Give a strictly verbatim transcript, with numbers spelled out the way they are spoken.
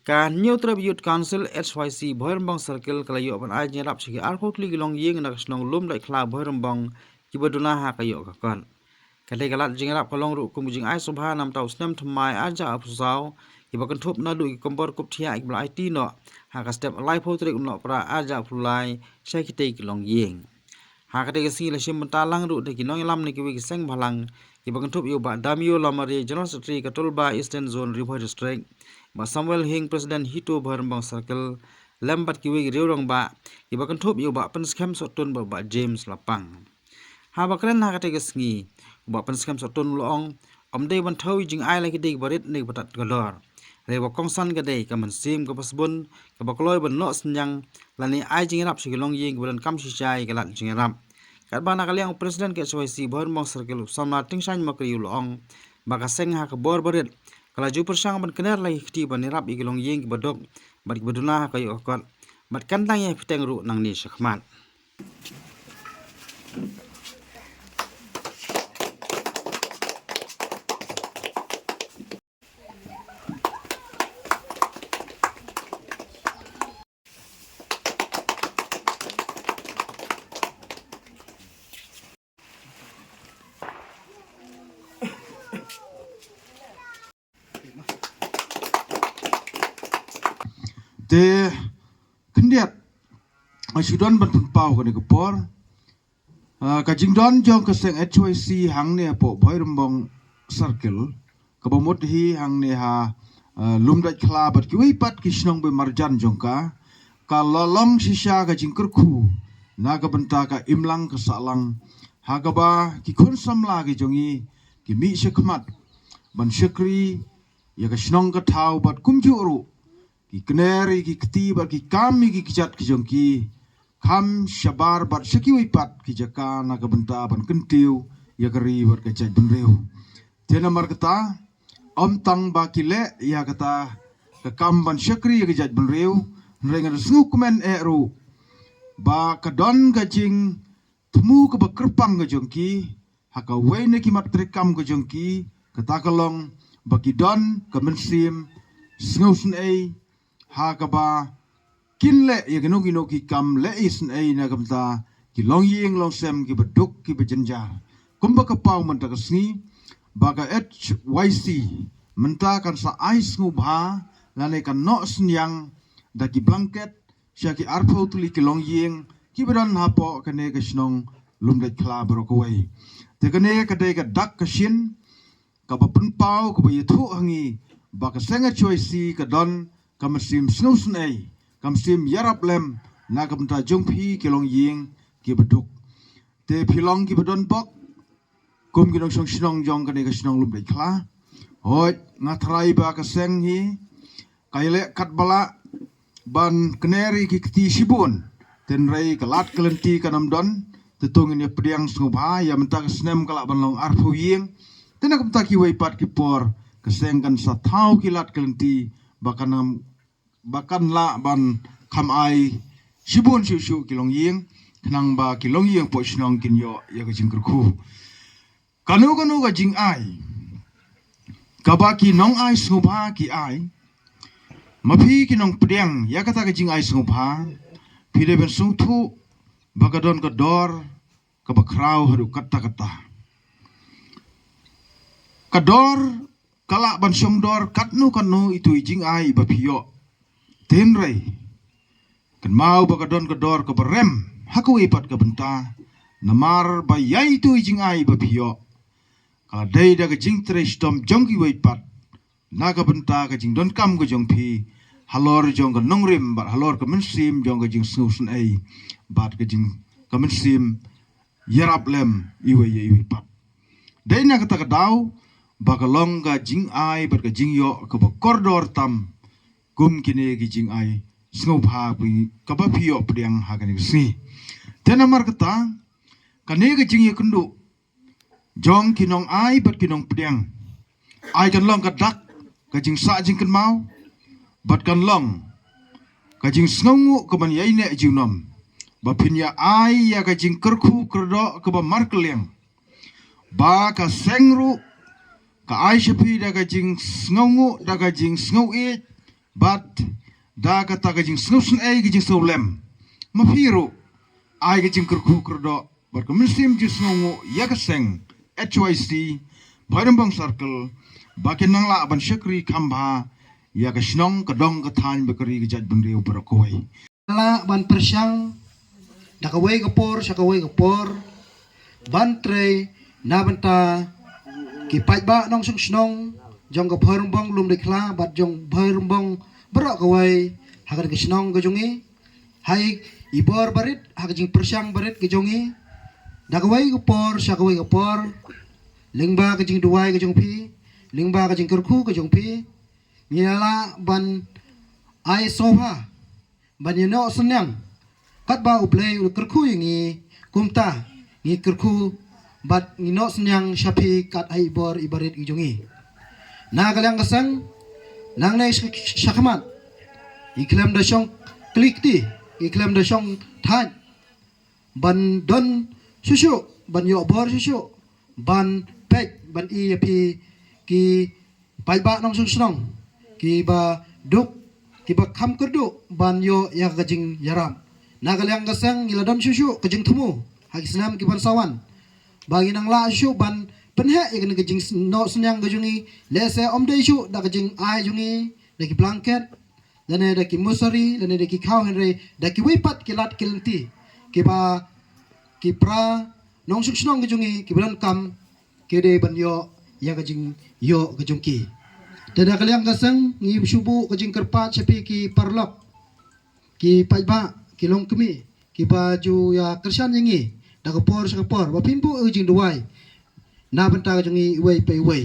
Ka Hynñiewtrep Youth Council H Y C Bhoirymbong Circle ka la ïoh ban ai jingïarap sha ki arphew tylli ki longïing na ka shnong Lumdaitkhla Bhoirymbong kiba duna ha ka ïoh ka kot. Ka dei ka lad jingïarap ka long ruh kum ka jingai sngewbha na mynta u snem thymmai arhajar arphew saw kiba kynthup naduh ki kombor kup thiah kiba la aiti noh ha ka step laiphew tarik u Nohprah arhajar arphew lai sha kitei ki longïing. Ha katei ka sngi la shim bynta lang ruh da ki nongïalam na kiwei ki seng bhalang kiba kynthup ïa u Bah Damio Lamare, General Secretary ka Tulba Eastern Zone, Ri Bhoi District, Bah Samuel Hieng, President Hito Bhoirymbong Circle, lem bad kiwei ki riew rangbah kiba kynthup ïa u Bah Pynskhem Sohtun bad u Bah James Lapang. Haba kren ha katei ka sngi, u Bah Pynskhem Sohtun u la ong, ym dei ban thew ïa jingai la ki dei kiba rit ne kiba tad ka dor. Hynrei ba kongsan ka dei ka mynsiem kaba sbun, kaba kloi ban noh synñiang lane ai jingïarap sha ki longïing kiba donkam shisha ïa ka lad jingïarap. Katba na ka liang u President ka H Y C Bhoirymbong Circle u Samla Tyngshaiñ Makri u la ong ba ka seng ha ka bor ba rit ka la ju pyrshang ban kner la ki kti ban ïarap ïa ki longïing kiba duk bad kiba duna ha ka ïoh ka kot bad kan dang ïa bteng ruh nangne shakhmat. Te khyndiat nga shu don ban pynpaw kane ka por. Ah, ka jingdon jong ka seng H Y C hangne hapoh Bhoirymbong Circle kaba mut hi hangne ha, ah, Lumdaitkhla bad kiwei pat ki shnong ba marjan jong ka, ka la long shisha ka jingkyrkhu na ka bynta ka imlang ka sahlang ha kaba ki khun samla ki jong ngi ki mih shakhmat ban shakri ïa ka shnong ka thaw bad kumjuh ruh ki kner ïa ki kti bad ki kam ïa ki kjat ki jong ki kham shabar bad sha kiwei pat ki jaka na ka bynta ban kyntiew ïa ka ri bad ka jaitbynriew. Te namar kata, ym tang ba ki leh ïa kata ka kam ban shakri ïa ka jaitbynriew, hynrei nga da sngewkmen eh ruh ba ka don ka jingthmu kaba kyrpang ka jong ki ha kawei na ki mat treikam ka jong ki, kata ka long ba ki don ka mynsiem sngewsynei ha kaba kin leh ïa kino kino ki kam leh isynei na ka bynta ki longïing longsem kiba duk kiba jynjar. Kumba ka paw mynta ka sngi ba ka H Y C mynta kan sa ai sngewbha lane kan noh synñiang da ki blanket sha ki arphew tylli ki longïing kiba don hapoh kane ka shnong Lumdaitkhla baroh kawei. Te kane ka dei ka dak ka shin kaba pynpaw kaba ïathuh ha ngi ba ka seng H Y C ka don ka mynsiem sngewsynei, ka mynsiem ïarap lem na ka bynta jong phi ki longïing kiba duk. Te phi long kiba don bok kum ki nongshong shnong jong kane ka shnong Lumdaitkhla. Hooid, nga tharai ba ka seng hi ka ïaleh katba lah ban kner ïa ki kti shibun. Hynrei ka lad ka lynti kan ym don. Te to ngin ïa pdiang sngewbha ïa mynta ka snem ka lah ban long arphew ïing. Te na ka bynta kiwei pat ki por ka seng kan sa thaw ki lad ka lynti ba kan ym ba kan lah ban kham ai shibun shuh shuh ki longïing, khnang ba ki longïing hapoh shnong kin ïoh ïa ka jingkyrkhu. Kano kano ka jingai kaba ki nongai sngewbha ki ai, ma phi ki nongpdiang ïa kata ka jingai sngewbha, phi dei ban sngewthuh ba ka don ka dor kaba khraw haduh katta katta. Ka dor ka lah ban shong dor katno katno itu i jingai ba phi ïoh. Hynrei kynmaw ba ka don ka dor kaba rem ha kawei pat ka bynta, namar ba ïa itu i jingai ba phi ïoh ka la dei da ka jingtrei shitom jong kiwei pat na ka bynta ka jingdonkam ka jong phi halor jong ka nongrim bad halor ka mynsiem jong ka jingsngewsynei bad ka jing ka mynsiem ïarap lem iwei ïa iwei pat. Dei na kata ka daw ba ka long ka jingai bad ka jingïoh kaba kordor tam kum kine ki jingai sngewbha kaba phi ïoh pdiang ha kane ka sngi. Te namar kata kane ka jingïakynduh jong ki nongai bad ki nongpdiang ai kan long ka dak ka jingsah jingkynmaw bad kan long ka jingsngewnguh ka ban ïaineh junom ba phin ïa ai ïa ka jingkyrkhu kyrdoh kaba markylliang ba ka seng ruh ka ai sha phi da ka jingsngewnguh da ka jingsngewieit Bad da kata ka jingsngewsynei, ka jingsngewlem, ma phi ruh ai ka jingkyrkhu kyrdoh bad ka mynsiem jingsngewnguh ïa ka seng H Y C Bhoirymbong Circle ba kin nang lah ban shakri kham bha ïa ka shnong, ka dong, ka thaiñ bad ka ri ka jaitbynriew baroh kawei. Lah ban pyrshang da kawei ka por sha kawei ka por ban trei na bynta ki paidbah nongshong shnong jong ka Bhoirymbong Lumditkhla bad jong Bhoirymbong baroh kawei ha ka shnong ka jong ngi. Hai i bor barit, ha ka jingpyrshang barit ka jong ngi, da kawei ka por sha kawei ka por, lyngba ka jingduwai ka jong phi, lyngba ka jingkyrkhu ka jong phi, ngi lah ban ai sngewbha ban ïa noh synñiang katba U Blei u kyrkhu ïa ngi. Kumta ngi kyrkhu bad ngi noh synñiang sha phi kat ha i bor i barit i jong ngi. Na ka liang ka seng, nangne shakhmat, i khlem da shong klikti, i khlem da shong thait ban don shuh shuh, ban ïoh bor shuh shuh, ban peit ban i ïa phi ki paidbah nongshong shnong kiba duk, kiba kham kyrduh ban ïoh ïa ka jingïarap. Na ka liang ka seng ngi la don shuh shuh ka jingthmu ha ki snem ki ban sa wan ba ngi nang lah shuh ban pynheh ïa kane ka jingnoh synñiang ka jong ngi, lehse ym dei shuh da ka jingai jong ngi da ki blanket, lane da ki mosari, lane da ki khaw, hynrei da kiwei pat ki lad ki lynti kiba ki para nongshong shnong ka jong ngi kiba donkam ki dei ban ïoh ïa ka jingïoh ka jong ki. Te da ka liang ka seng ngi shu buh ka jingkyrpad sha phi ki paralok, ki paidbah, ki longkmie, kiba ju ïa kyrshan ïa ngi da ka por sha ka por ba phin buh ka jingduwai na bynta ka jong ngi iwei pa iwei.